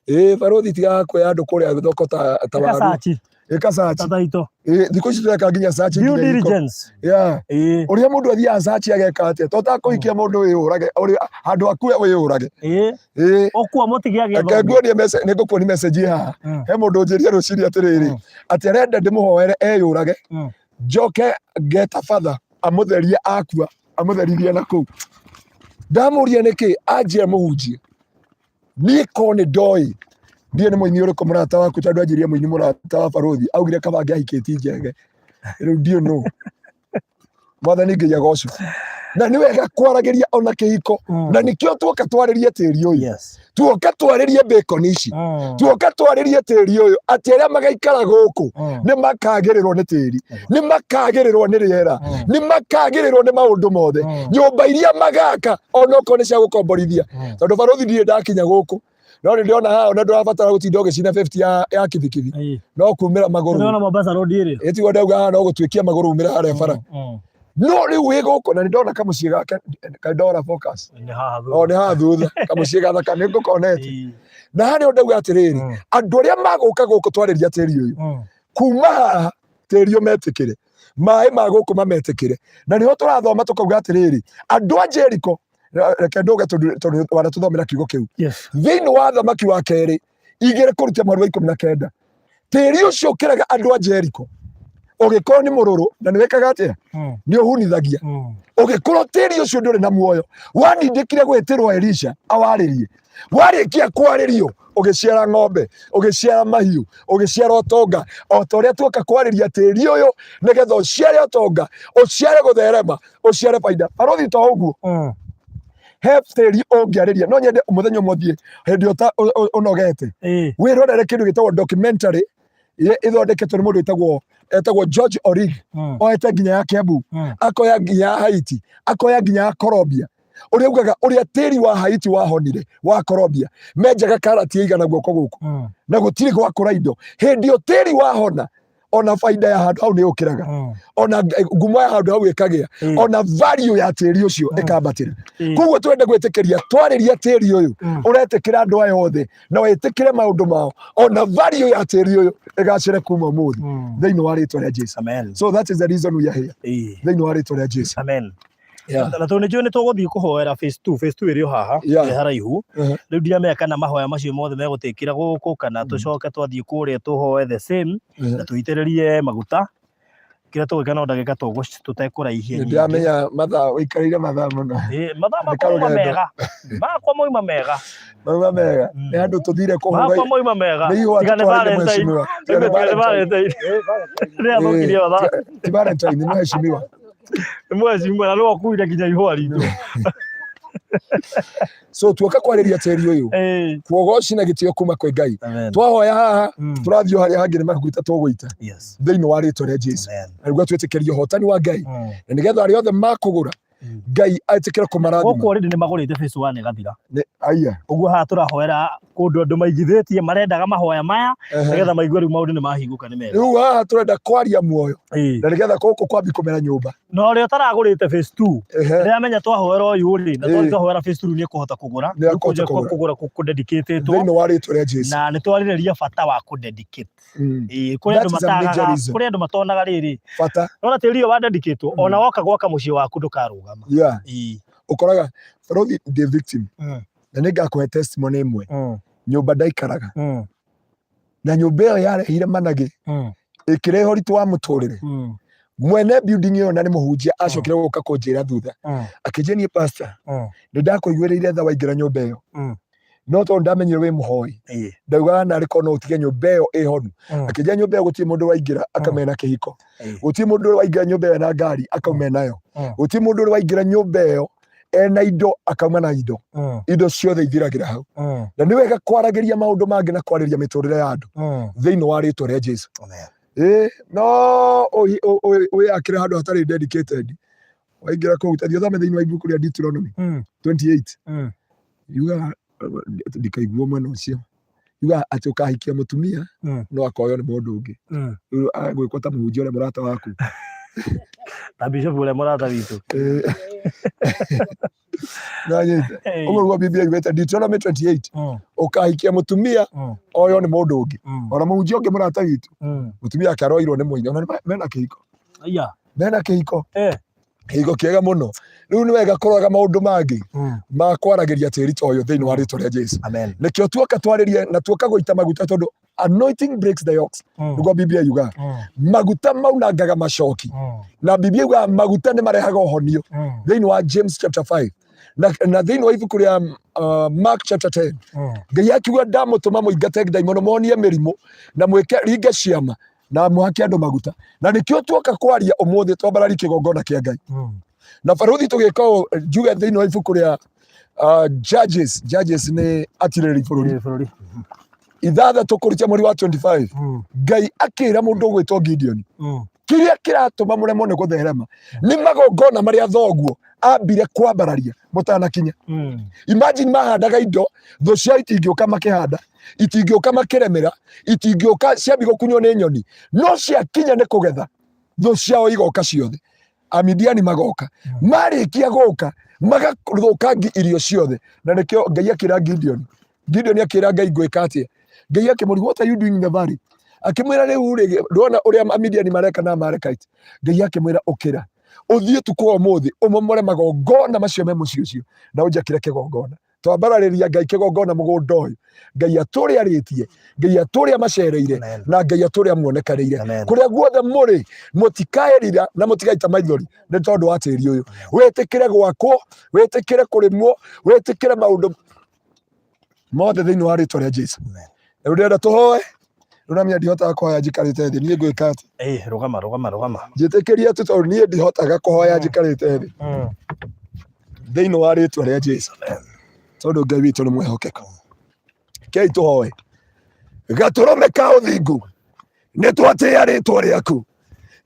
Ĩĩ barũthi tigaga kuoya andũ kũrĩa thoko ta Ĩka waru. search. Ĩka search. Ta title. Ĩĩ thikũ ici tũreka nginya search Due nginya riko. diligence. Yeah. Ĩĩ. Ũrĩa mũndũ athiaga search ageka atĩa? To takũhikia mũndũ wĩyũrage, ũrĩa handũ akue wĩyũrage. Ĩĩ. Ĩĩ. Ũkua mũtige agĩe Reke thombi. nguonie message, nĩ ngũkuonia message ĩ haha. He mũndũ ũnjĩrire rũcinĩ atĩrĩrĩ, atĩ arenda ndĩmũhoere eyũrage, njoke ngeta batha amũtherie akua, amũtherithie na kũu. Ndamũria nĩkĩ, anjia mũhunjie. Niĩ ko nĩ ndoĩ ndiĩ nĩ mũini ũrĩkũ mũrata waku tondũ anjĩrire mũini mũrata wa barũthi augire kaba angĩahikĩtie njege rĩu ndiũ nũ mwathani Ngai agocwo na nĩ wega kwaragĩria ona kĩhiko. Na nĩkĩo tuoka twarĩrie tĩri ũyũ. Tuoka twarĩrie bacon ici. Tuoka twarĩrie tĩri ũyũ atĩ arĩa magaikara gũkũ nĩ makagĩrĩrwo nĩ tĩri, nĩ makagĩrĩrwo nĩ rĩera, nĩ makagĩrĩrwo nĩ maũndũ mothe. Nyũmba iria magaka onokorwo nĩ cia gũkomborithia, tondũ barũthi ndirĩ ndakinya gũkũ no nĩ ndĩrona haha ona ndũrabatara gũtinda ũgĩcina 50 ya kibikibi. No kumĩra magũrũ. Ndĩrona Mombasa Road ĩrĩa. Ĩtigwo ndauga haha no gũtuĩkia magũrũ umĩra harĩa bara. No rĩu wĩ gũkũ na nĩ ndona kamũciĩ gake kaĩ ndora focus. Nĩ haha thutha. O nĩ haha thutha kamũciĩ gathaka nĩ ngũkonete. Na harĩa ndauga atĩrĩrĩ, andũ arĩa magũka gũkũ twarĩria tĩri ũyũ kuma haha tĩri ũmetĩkĩre, maĩ ma gũkũ mametĩkĩre. Na nĩho tũrathoma tũkauga atĩrĩrĩ, andũ a Jericho, reke ndũge tondũ wanatũthomera kiugo kĩu. Thĩinĩ wa thamaki wa kerĩ igĩrĩ kũruta mweri wa 19, tĩri ũcio ũkĩrega andũ a Jericho ũgĩkorwo nĩ mũrũrũ na nĩ wĩkaga atĩa? Nĩ ũhunithagia. Ũgĩkorwo tĩri ũcio ndũrĩ na muoyo, wanindĩkire gwĩtĩrwo Elisha awarĩrie, warĩkia kwarĩrio ũgĩciara ng'ombe, ũgĩciara mahiũ, ũgĩciara ũtonga. O ta ũrĩa tuoka kwarĩria tĩri ũyũ nĩgetha ũciare ũtonga, ũciare gũtherema, ũciare baida. Barũthi to ũguo, he tĩri ũngĩarĩria. No nyende mũthenya ũmwe ũthiĩ hĩndĩ ĩyo ũnogete, wĩrorere kĩndũ gĩtagwo documentary ĩthondeketwo nĩ mũndũ etagwo George Orig. Oete nginya ya Kiambu, akoya nginya ya Haiti, akoya nginya ya Colombia, ũrĩa ugaga ũrĩa tĩri wa Haiti wahonire wa Colombia menjaga karati ĩigana guoko gũkũ na gũtirĩ gwakũra indo. Hĩndĩ ĩyo tĩri wahona, ona baida ya handũ hau nĩ yũkĩraga, ona ngumo ya handũ hau ĩkagĩa, ona value ya tĩri ũcio ĩkambatĩra. Koguo twende gwĩtĩkĩria twarĩria tĩri ũyũ, ũretĩkĩra andũ aya othe na wĩtĩkĩre maũndũ mao, ona value ya tĩri ũyũ ĩgacĩre kuma ũmũthĩ thĩinĩ wa rĩtwa rĩa Jesu. Amen. So that is the reason we are here. Thĩinĩ wa rĩtwa rĩa Jesu. Amen. Na tondũ nĩnjũĩ nĩ tũgũthiĩ kũhoera phase 2, phase 2 ĩrĩ o haha ĩ haraihu. Rĩu ndiramenya kana mahoya macio mothe megũtĩkĩra gũkũ kana tũcoke twathiĩ kũrĩa tũhoe the same na tũitĩrĩrie maguta. Kĩrĩa tũgwĩka no ndagĩka tũtekũraihia nyingĩ. Nĩndĩramenya mathaa ũikarĩire mathaa mũno. Ĩĩ, mathaa Nĩ makwa mauma karũgendo. mega. Makwa mauma mega. Mauma mega. Nĩ handũ tũthire kũhũra. Makwa mauma mega. Nĩ ihũa Tiga nĩ tũtwarĩte Valentine. mheshimiwa. Tiga nĩ Valentine. Nĩ athũkirie mathaa. Ti Valentine, nĩ mheshimiwa. Nĩ mheshimiwa na nĩwe ũkuire nginya ihũa ritũ. So tuoka kwarĩria tĩri ũyũ kuogoci na gĩtĩo kuma kwĩ Ngai. Twahoya haha, tũrathiĩ o harĩa hangĩ nĩ maguta tũgũita thĩinĩ wa rĩtwa rĩa Jesu. Na nĩguo twĩtĩkĩrie ũhotani wa Ngai, na nĩgetha arĩa othe makũgũra Ngai etĩkĩre kũmarathima. Gũkũ already nĩ magũrĩte phase 1 ĩgathira. Aya. Ũguo haha tũrahoera kũndũ andũ maigithĩtie marendaga mahoya maya nĩgetha maigue rĩu maũndũ nĩ mahingũka nĩ mega. Rĩu haha tũrenda kwaria muoyo na nĩgetha gũkũ kwambi kũmera nyũmba. Na ũrĩa ũtaragũrĩte phase 2 ndĩramenya twahoera ũyũ rĩ na twahoera phase 2 rĩu nĩ ekũhota kũgũra. Nĩ ekũhota kũgũra. Kũgũra kũ-dedicate-ĩtwo. Thĩinĩ wa rĩtwa rĩa Jesu. Na nĩ twarĩrĩria bata wa kũ-dedicate. Ĩĩ, kũrĩ That andũ is a major matagaga, reason. kũrĩ andũ matonaga rĩrĩ. Bata. Nona tĩri ũyũ wa dedicate-ĩtwo, ona woka gwaka mũciĩ waku ndũkarũgama. Ĩĩ. Ũkoraga barothi ndĩ victim na nĩ ngakũhe testimony ĩmwe. Nyũmba ndaikaraga na nyũmba ĩyo yarehire managĩ, ĩkĩrehe ũritũ wa mũtũrĩre. Mwene building ĩyo na nĩ mũhunjia acokire gũka kũnjĩra thutha, akĩnjĩra, "Niĩ pastor, nĩ ndakũiguĩrĩire tha waingĩra nyũmba ĩyo, no tondũ ndamenyire wĩ mũhoi, ndaugaga narĩ korwo no ũtige nyũmba ĩyo ĩhonu." Akĩnjĩra nyũmba ĩyo gũtirĩ mũndũ waingĩra akamena kĩhiko, gũtirĩ mũndũ waingĩra nyũmba ĩyo na ngari akauma nayo, gũtirĩ mũndũ waingĩra nyũmba ĩyo ena indo akauma na indo. Indo ciothe ithiragĩra hau. Na nĩ wega kwaragĩria maũndũ mangĩ na kwarĩria mĩtũrĩre ya andũ thĩinĩ wa rĩtwa rĩa Jesu. Amen. Ĩ no wĩyakĩre handũ hatarĩ dedicated, waingĩra kũu, tathiĩ ũthome thĩinĩ wa ibuku rĩa Deuteronomy 28. Yugaga, ndikaiguo mwena ũcio, yugaga atĩ ũkahikia mũtumia no akoywo nĩ mũndũ ũngĩ. Rĩu agwĩkwo ta mũhunjia ũrĩa mũrata waku. Ta bishop ũrĩa mũrata witũ. Nanyita ũguo nĩguo Biblia yugĩte, Deuteronomy 28, ũkahikia mũtumia oyo nĩ mũndũ ũngĩ. Ona mũhunjia ũngĩ mũrata witũ, mũtumia ake aroirwo nĩ mũini, ona mena kĩhiko. Aya. Mena kĩhiko. Kĩhiko kĩega mũno. Rĩu nĩ wega kũroraga maũndũ mangĩ ma kwaragĩria tĩri ta ũyũ thĩinĩ wa rĩtwa rĩa Jesu. Amen. Nĩkĩo tuoka twarĩrie na tuoka gũita maguta, tondũ anointing breaks the yokes. Nĩguo Biblia yugaga. Maguta maunangaga macoki. Na Biblia yugaga maguta nĩ marehaga ũhonio thĩinĩ wa James chapter 5 na thĩinĩ wa ibuku rĩa Mark chapter 10. Ngai akiuga, "Ndamũtũma mũingate ndaimono, monie mĩrimũ na mwĩke ringe ciama na mũhake andũ maguta." Na nĩkĩo tuoka kwaria ũmũthĩ, twambarari kĩgongona kĩa Ngai. Na baruthi tũgĩka ũũ, njuge thĩinĩ wa ibuku rĩa Judges, nĩ atirĩrĩri bũrũri. Bũrũri. 6 kũrutia mweri wa 25, Ngai akĩra mũndũ ũgwĩtwo Gideon, kĩrĩa kĩratũma mũremwo nĩ gũtherema nĩ magongona marĩa thoguo ambire kwambararia mũtanakinya. Imagine, mahandaga indo, thũ ciao itingĩũka makĩhanda, itingĩũka makĩremera, itingĩũka ciambi gũkunywo nĩ nyoni, no ciakinya nĩ kũgetha, thũ ciao igoka ciothe. Amidiani magoka, marĩkia gũka magathũkangi irio ciothe. Na nĩkĩo Ngai akĩra Gideon, Gideon akĩra Ngai, "Ngwĩka atĩa?" Ngai akĩmũria, "What are you doing in the valley?" Akĩmwĩra, "Rĩu rĩ, ndona ũrĩa Amidiani mareka na Amalekite." Ngai akĩmwĩra, "Ũkĩra ũthiĩ tukũ wa ũmũthĩ, ũmomore magongona macio me mũciĩ ũcio na ũnjakĩre kĩgongona." Twambararĩria Ngai kĩgongona mũgũnda ũyũ, Ngai atũrĩa arĩtie, Ngai atũrĩa macereire. Amen. Na Ngai atũrĩa muonekanĩire. Amen. Kũrĩa guothe mũrĩ, mũtikaĩrira na mũtigaita maithori nĩ tondũ wa tĩri ũyũ. Wĩtĩkĩre gwakwo, wĩtĩkĩre kũrĩmwo, wĩtĩkĩre maũndũ mothe thĩinĩ wa rĩtwa rĩa Jesu. Amen. Rĩu ndĩrenda tũhoe. Rĩu na mia ndihotaga kũhoya njikarĩte thĩ, niĩ ngwĩka atĩ Ĩ, rũgama, rũgama, rũgama. Njĩtĩkĩrie tu, tondũ niĩ ndihotaga kũhoya njikarĩte thĩ thĩinĩ wa rĩtwa rĩa Jesu, tondũ Ngai witũ nĩ mwĩhokeku. Kei tũhoe. Gatũrũme ka ũthingu, nĩ twatĩĩa rĩtwa rĩaku,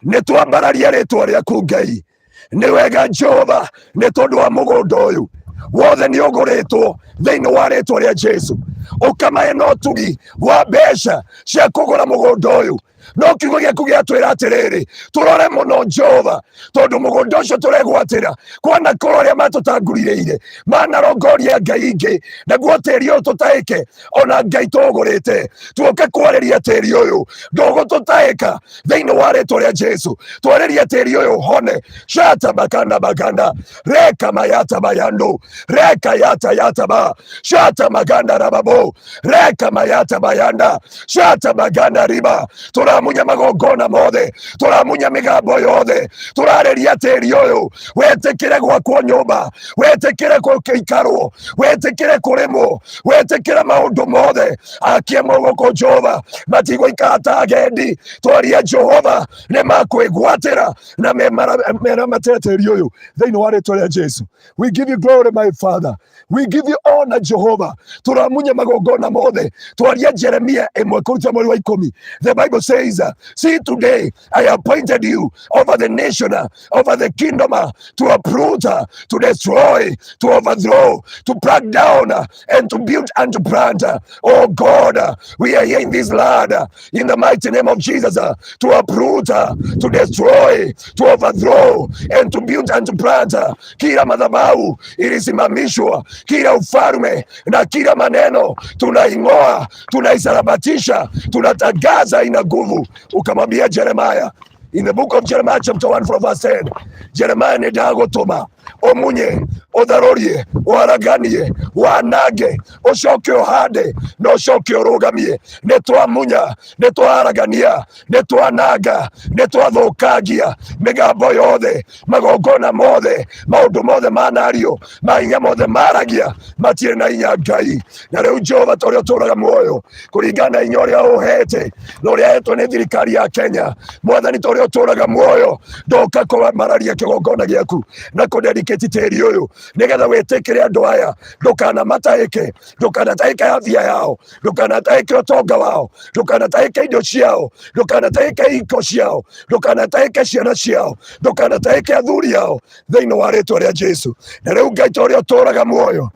nĩ twambararia rĩtwa rĩaku. Ngai, nĩ wega Jehova, nĩ tondũ wa mũgũnda ũyũ wothe nĩ ũgũrĩtwo thĩinĩ wa rĩtwa rĩa Jesu, ũkamahe na ũtugi wa mbeca cia kũgũra mũgũnda ũyũ. No kiugo gĩaku gĩatwĩra atĩrĩrĩ, tũrore mũno Jehova, tondũ mũgũnda ũcio tũregwatĩra kwanakorwo arĩa matũtangurĩire manarongoria ngai ingĩ, naguo tĩri ũyũ tũtaĩke. Ona Ngai tũgũrĩte, tuoke kwarĩria tĩri ũyũ, ndũgũtũtaĩka thĩinĩ wa rĩtwa rĩa Jesu. Twarĩria tĩri ũyũ hone shata bakanda bakanda reka mayata bayando reka yata yata ba shata maganda rababo reka mayata bayanda shata maganda riba. Tũramunya magongona mothe, tũramunya mĩgambo yothe, tũrarĩria tĩri ũyũ wĩtĩkĩre gwakwo nyũmba, wĩtĩkĩre gũgĩikarwo, wĩtĩkĩre kũrĩmwo, wĩtĩkĩre maũndũ mothe. Akie mũgũkũ Jehova, matigũikara ta agendi. Twarie Jehova, nĩ makwĩgwatĩra na meramatĩre tĩri ũyũ thĩinĩ wa rĩtwa rĩa Jesu. We give you glory, my Father. We give you honor, Jehovah. Tũramunya magongona mothe. Twaria Jeremia 1 kũruta mweri wa 10. The Bible says, "See, today I appointed you over the nation, over the kingdom, to uproot, to destroy, to overthrow, to pluck down, and to build and to plant." Oh God, we are here in this land, in the mighty name of Jesus, to uproot, to destroy, to overthrow, and to build and to plant. Kila madhabahu ilisimamishwa, kila ufalme na kila maneno tunaing'oa, tunaisarabatisha, tunatangaza ina nguvu. Ukamwambia Jeremiah in the book of Jeremiah chapter 1 from verse 10, "Jeremiah, nĩ ndagũtũma Ũmunye, ũtharũrie, ũharaganie, wanange, ũcoke ũhande na ũcoke ũrũgamie. Nĩ twamunya, nĩ twaharagania, nĩ twananga, nĩ twathũkangia mĩgambo yothe, magongona mothe, maũndũ mothe manario, mahinya mothe maragia matirĩ na hinya Ngai. Na rĩu Jehova, ta ũrĩa ũtũũraga muoyo kũringana na hinya ũrĩa ũhete na ũrĩa hetwo nĩ thirikari ya Kenya, Mwathani, ta ũrĩa ũtũũraga muoyo, ndoka kũmararia kĩgongona gĩaku na kũdedicate tĩri ũyũ nĩgetha wĩtĩkĩre andũ aya, ndũkanamatahĩke, ndũkanatahĩke afya yao, ndũkanatahĩke ũtonga wao, ndũkanatahĩke indo ciao, ndũkanatahĩke ihiko ciao, ndũkanatahĩke ciana ciao, ndũkanatahĩke athuri ao, thĩinĩ wa rĩtwa rĩa Jesu. Na rĩu Ngai, ta ũrĩa ũtũũraga muoyo,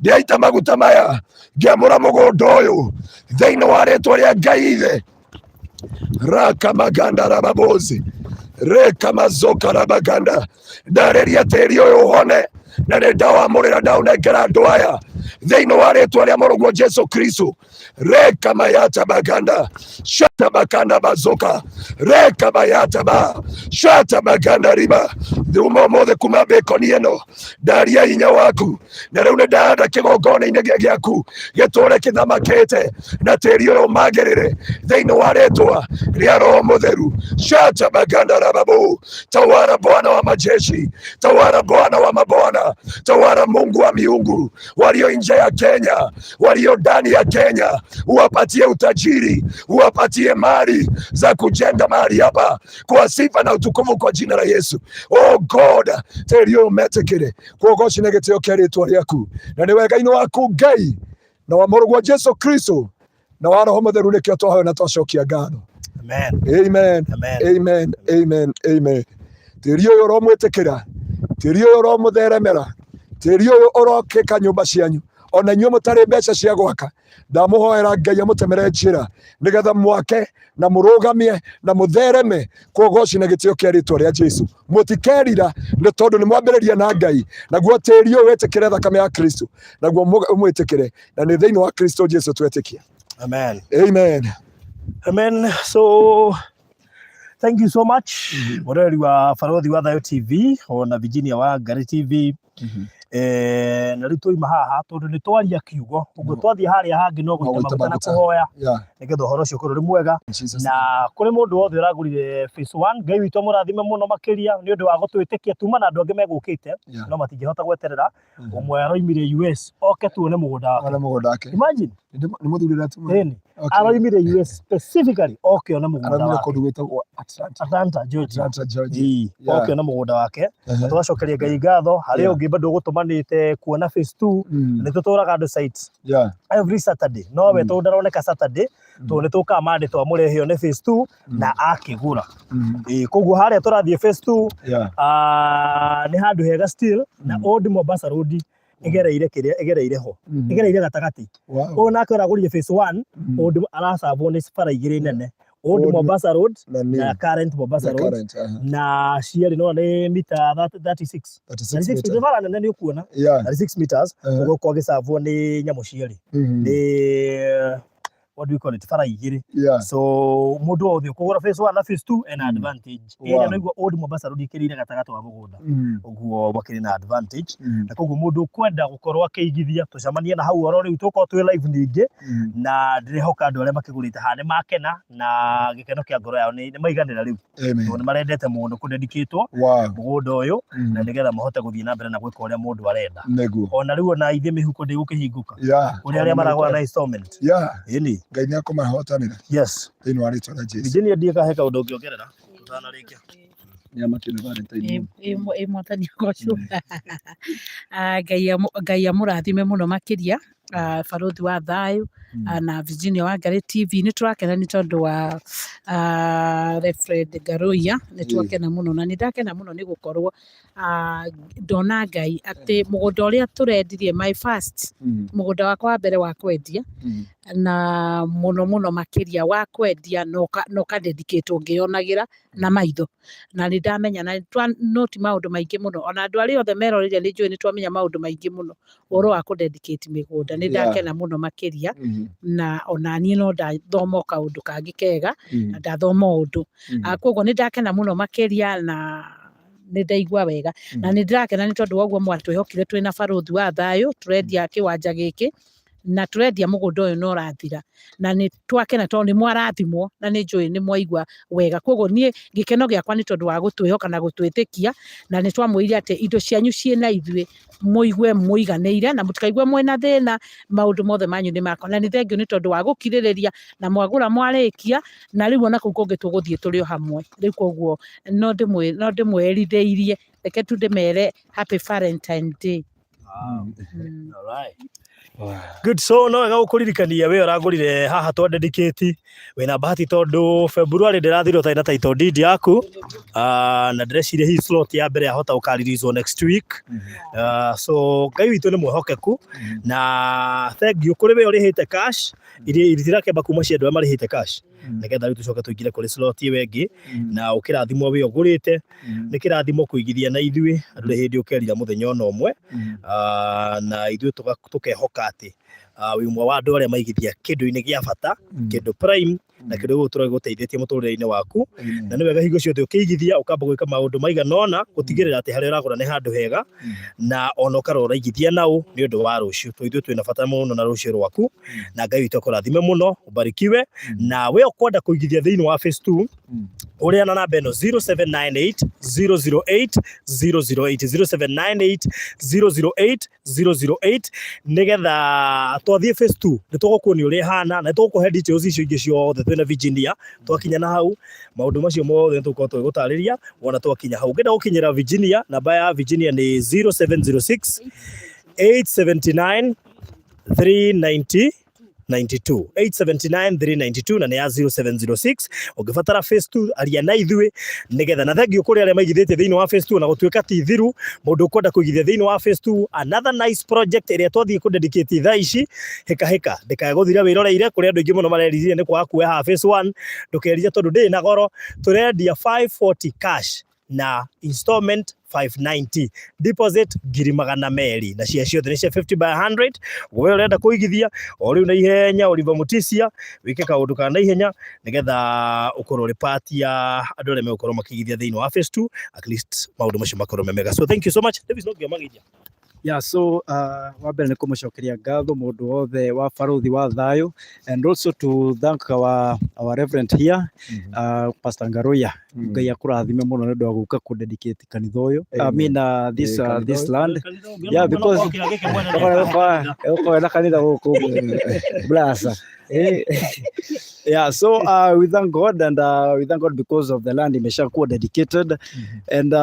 ndĩaita maguta maya ngĩamũra mũgũnda ũyũ thĩinĩ wa rĩtwa rĩa Ngai Ithe. Rakamaganda rababozi rekamazoka rabaganda, ndarĩria tĩri ũyũ ũhone, na nĩ ndawamũrĩra ndaũnengera andũ aya thĩinĩ wa rĩtwa rĩa mũrũguo Jesu Kristo. Rekamayata baganda shata bakanda bazoka rekamayata ba shata baganda riba thuma ũmũthĩ kuma mbĩkoni ĩno, ndaria hinya waku, na rĩu nĩ ndahanda kĩgongona-inĩ gĩaku gĩtũre kĩthamakĩte, na tĩri ũyũ ũmagĩrĩre thĩinĩ wa rĩtwa rĩa Roho Mũtheru. Shata baganda rababu, tawara Bwana wa majeshi, tawara Bwana wa mabwana, tawara Mungu wa miungu, walio nje ya Kenya, walio ndani ya Kenya, uwapatie utajiri, uwapatie mali za kujenga mahali hapa kwa sifa na utukufu kwa jina la Yesu. Oh God, tĩri ũyũ metĩkĩre kwogoci na gĩtĩo kĩa rĩtwa rĩaku, na nĩ wega-inĩ waku Ngai, na wa mũrũguo Jesu Kristo, na wa Roho Mũtheru, nĩkĩo twahoya na twacokia ngatho. Amen. Amen. Amen. Amen. Amen. Amen. Tĩri ũyũ ũromwĩtĩkĩra, tĩri ũyũ ũromũtheremera, tĩri ũyũ ũrokĩka nyũmba cianyu, ona inyuĩ mũtarĩ mbeca cia gwaka, ndamũhoera Ngai amũtemere njĩra nĩgetha mwake na mũrũgamie na mũthereme kwogoci na gĩtĩo kĩa rĩtwa rĩa Jesu. Mũtikerira nĩ tondũ nĩ mwambĩrĩria na Ngai, naguo tĩri ũyũ wĩtĩkĩre thakame ya Kristo, naguo mũwĩtĩkĩre, na nĩ thĩinĩ wa Kristo Jesu twetĩkia. Amen. Amen. Amen. So thank you so much, mũrori wa Barothi wa Thayo TV ona Virginia wa Ngari TV. Na rĩu twauma haha, tondũ nĩ twaria kiugo ũguo, twathiĩ harĩa hangĩ no gũita gũita maguta na maguta. kũhoya nĩgetha ũhoro ũcio ũkorwo ũrĩ mwega. In Jesus Na name. kũrĩ mũndũ wothe ũragũrire phase 1, Ngai witũ amũrathime mũno makĩria nĩ ũndũ wa gũtwĩtĩkia. Tuma na andũ angĩ megũkĩte no matingĩhota gweterera. Ũmwe aroimire US oke tuone mũgũnda wake. Wone mũgũnda wake. Imagine. Nĩ mũthuri ũrĩa Ĩni. Aroimire US specifically oke one mũgũnda aramire wake. kũndũ gwĩtagwo Atlanta. Atlanta, Georgia. Atlanta, Georgia. Ĩĩ, oke one mũgũnda wake. Tũgacokeria Ngai ngatho harĩ ũngĩ bado ũgũtũmanĩte kuona phase 2. Nĩ tũtũraga andũ site every Saturday, no we tondũ ndaroneka Saturday, tondũ nĩ tũkaga Monday twamũrehe one phase 2 na akĩgũra. Ĩĩ, koguo harĩa tũrathiĩ phase 2 nĩ handũ hega still na Old Mombasa Road ĩgereire kĩrĩa ĩgereire ho, ĩgereire gatagatĩ. Ũyũ nake ũragũrire phase 1, Old aracabwo nĩ bara igĩrĩ nene, Old Old Mombasa Road na new. Na current Mombasa The Road. current, Na cierĩ no nĩ mita 36. 36 36 meter. Nĩ bara nene nĩ ũkuona. 36 meters. Ũguo kwagĩcabwo nĩ nyamũ cierĩ, nĩ, what do you call it, bara igĩrĩ. So mũndũ wothe ũkũgũra phase 1 na phase 2 ena advantage ĩrĩa naigua Old Mombasa Road ĩkĩrĩire gatagatĩ wa mũgũnda. Ũguo makĩrĩ na advantage. Na koguo mũndũ ũkwenda gũkorwo akĩigithia, tũcemanie na hau oro rĩu, tũkorwo twĩ live ningĩ. Na ndĩrehoka andũ arĩa makĩgũrĩte haha nĩ makena na gĩkeno kĩa ngoro yao nĩ maiganĩra rĩu, Amen. tondũ nĩ marendete mũno kũdedicatwo mũgũnda ũyũ na nĩgetha mahote gũthiĩ na mbere na gwĩka ũrĩa mũndũ arenda. Nĩguo. Ona rĩu ona ithuĩ mĩhuko ndĩgũkĩhingũka kũrĩ arĩa Ona maragũra na installment. Ĩni. Ngai nĩ akũmahotanĩra thĩinĩ wa rĩtwa rĩa Jesu. Virginia, ndiĩ kahe kaũndũ ũngĩongerera tũtanarĩkia. Nĩ amakĩne Valentine mũno. Ĩ Mwathani agocwo. Ngai amũrathime mũno makĩria, Barothi wa Thayũ na Virginia wa Ngarĩ TV. Nĩ tũrakena nĩ tondũ wa Reverend Ngaruiya, nĩ twakena mũno na nĩ ndakena mũno nĩ gũkorwo ndona Ngai atĩ mũgũnda ũrĩa tũrendirie, my first mũgũnda wakwa wa mbere wa kwendia, na mũno mũno makĩria wa kwendia na ũka dedicate ngĩyonagĩra na maitho, na nĩ ndamenya na noti maũndũ maingĩ mũno, ona andũ arĩa othe meroreire nĩ njũĩ nĩ twamenya maũndũ maingĩ mũno ũhoro wa kũ dedicate mĩgũnda. Nĩ ndakena mũno makĩria, na ona niĩ no ndathoma o kaũndũ kangĩ kega na ndathoma ũndũ. Koguo nĩ ndakena mũno makĩria na Nĩ ndaigua wega na nĩ ndĩrakena nĩ tondũ wa ũguo mwatwĩhokire twĩna Barũthi wa Thayũ. Tũrendia kĩwanja gĩkĩ na tũrendia mũgũnda ũyũ no ũrathira, na nĩ twakena tondũ nĩ mwarathimwo na nĩ njũĩ nĩ mwaigua wega. Koguo niĩ gĩkeno gĩakwa nĩ tondũ wa gũtwĩhoka na gũtwĩtĩkia, na nĩ twamwĩrire atĩ indo cianyu ciĩna ithuĩ, mũigue mũiganĩire na mũtikaigue mwĩna thĩna, maũndũ mothe manyu nĩ makwa. Na nĩ thengiũ nĩ tondũ wa gũkirĩrĩria na mwagũra mwarĩkia, na rĩu ona kũu kũngĩ tũgũthiĩ tũrĩ o hamwe. Rĩu koguo no ndĩmwerithĩirie, reke tu ndĩmere happy Valentine Day. Alright. Good, so no wega gũkũririkania we ũragũrire haha twa dedicate wĩna bahati tondũ February ndĩrathirwo ũtarĩ na title deed yaku. Na ndĩreciria hihi slot ya mbere yahota gũka-release next week. So Ngai witũ nĩ mwĩhokeku na thank you kũrĩ we ũrĩhĩte cash iria itirakĩamba kuma cia andũ arĩa marĩhĩte cash, nĩgetha rĩu tũcoke tũingĩre kũrĩ slot ĩyo ĩngĩ na ũkĩrathimwo we ũgũrĩte. Nĩ kĩrathimo kũigithia na ithuĩ, ndũrĩ hĩndĩ ũkerira mũthenya ona ũmwe. Na ithuĩ tũkehoka atĩ wĩ ũmwe wa andũ arĩa maigithia kĩndũ-inĩ gĩa bata, kĩndũ prime na kĩndũ gĩgũtũra gĩgũteithĩtie mũtũrĩre-inĩ waku. Na nĩ wega hingo ciothe ũkĩigithia ũkamba gwĩka maũndũ maigana ũna gũtigĩrĩra atĩ harĩa ũragũra nĩ handũ hega, na ona ũkarora ũraigithia naũ nĩ ũndũ wa rũciũ, tondũ ithuĩ twĩna bata mũno na rũciũ rwaku. Na Ngai witũ akũrathime mũno, ũbarikiwe. Na we ũkwenda kũigithia thĩinĩ wa phase 2, ũrĩa na namba ĩno 0798 008 008, 0798 008 008, nĩgetha twathiĩ phase 2 nĩ tũgũkuonia ũrĩa ĩhana na nĩ tũgũkũhe details icio ingĩ ciothe twĩna Virginia. Twakinya na hau, maũndũ macio mothe nĩ tũgũkorwo tũgĩgũtarĩria wona twakinya hau. Ũngĩenda gũkinyĩra Virginia, namba ya Virginia nĩ 0706 879 390 92, 879 392, na nĩ ya 0706. Ũngĩbatara phase 2, aria na ithuĩ nĩgetha. Na thank you kũrĩ arĩa maigithĩtie thĩinĩ wa phase 2, na gũtuĩka ti thiru mũndũ ũkwenda kũigithia thĩinĩ wa phase 2, another nice project ĩrĩa twathiĩ kũ dedicate thaa ici. Hĩka hĩka ndĩkae gũthira wĩroreire kũrĩ andũ aingĩ mũno mareriririe nĩ kwaga kuoya haha phase 1. Ndũkerire tondũ ndĩrĩ na goro, tũrendia 540 cash na installment 590, deposit 200,000, na cia ciothe nĩ cia 50 by 100. We ũrenda kũigithia o rĩu na ihenya, Oliver Mutisia, wĩke kaũndũ ka na ihenya nĩgetha ũkorwo ũrĩ part ya andũ arĩa megũkorwo makĩigithia thĩinĩ wa phase 2, at least maũndũ macio makorwo me mega. So thank you so much. Davis, no nginya mageithia. Yeah, so wa mbere nĩ kũmũcokeria ngatho mũndũ wothe wa Barũthi wa Thayũ, and also to thank our reverend here, Pastor Ngaruiya. Ngai akũrathime mũno nĩ ũndũ wa gũka kũ dedicate kanitha ũyũ, I mean this this land. Yeah, because ũkorwo na kanitha gũkũ Blasa. Yeah, so we thank God and we thank God because of the land imeshakuwa dedicated, and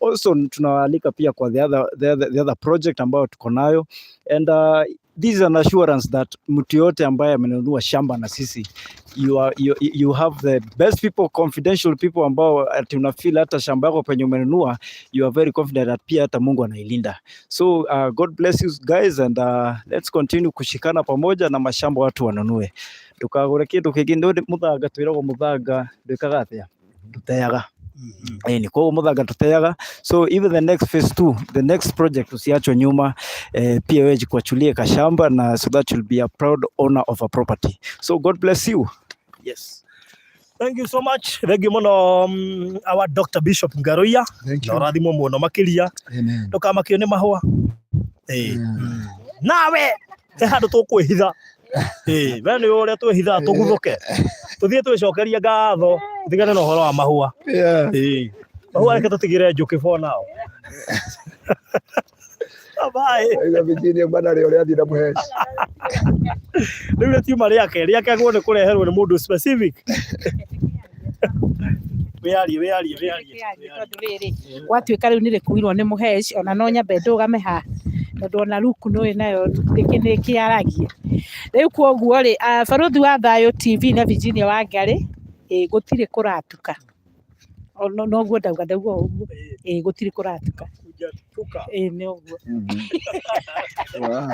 also tunawaalika pia kwa the other project ambayo tuko nayo, and this is an assurance that mtu yote ambaye amenunua shamba na sisi, you have the best people, confidential people ambao ati una feel hata shamba yako penye umenunua, you are very confident that pia hata Mungu anailinda. So God bless you guys, and let's continue kushikana pamoja na mashamba watu wanunue. Ndukagure kindu kingi nĩ muthanga, twiragwo muthanga ndwikaga atia, nduteaga. Ni koguo muthanga tuteaga. So even the next phase two, the next project, usiachwe nyuma. Pia wewe jikwachulie kashamba na so that you'll be a proud owner of a property. So God bless you. Yes. Thank you so much. Thank you mũno, our Dr. Bishop Ngaruiya. Thank Na you. ũrathimwo mũno makĩria. Amen. Ndũkamakio nĩ mahũa. Nawe he handũ tũkwĩhitha. We nĩ ũrĩa twĩhithaga tũguthũke. Tũthiĩ twĩcokerie ngatho, tũtigane na ũhoro wa mahũa. Mahũa reke tũtigĩre njũkĩ for now. Bye. Aiga Virginia bana rĩ ũrĩa athiĩ na mũheci. Rĩu rĩtiuma rĩake, rĩake nĩ kũreherwo nĩ mũndũ specific. Wĩyarie, wĩyarie, wĩyarie. Tondũ rĩrĩ gwatuĩka rĩu nĩ rĩkuirwo nĩ mũheci, ona no nyambe ndũgame haha tondũ ona ruku nĩ nayo nĩ kĩaragia rĩu. Koguo rĩ, Barũthi wa Thayũ TV na Virginia Wangari, gũtirĩ kũratuka. Noguo ndauga, ndauga ũguo, gũtirĩ kũratuka. Tuka. Ĩ, nĩ ũguo. Wow.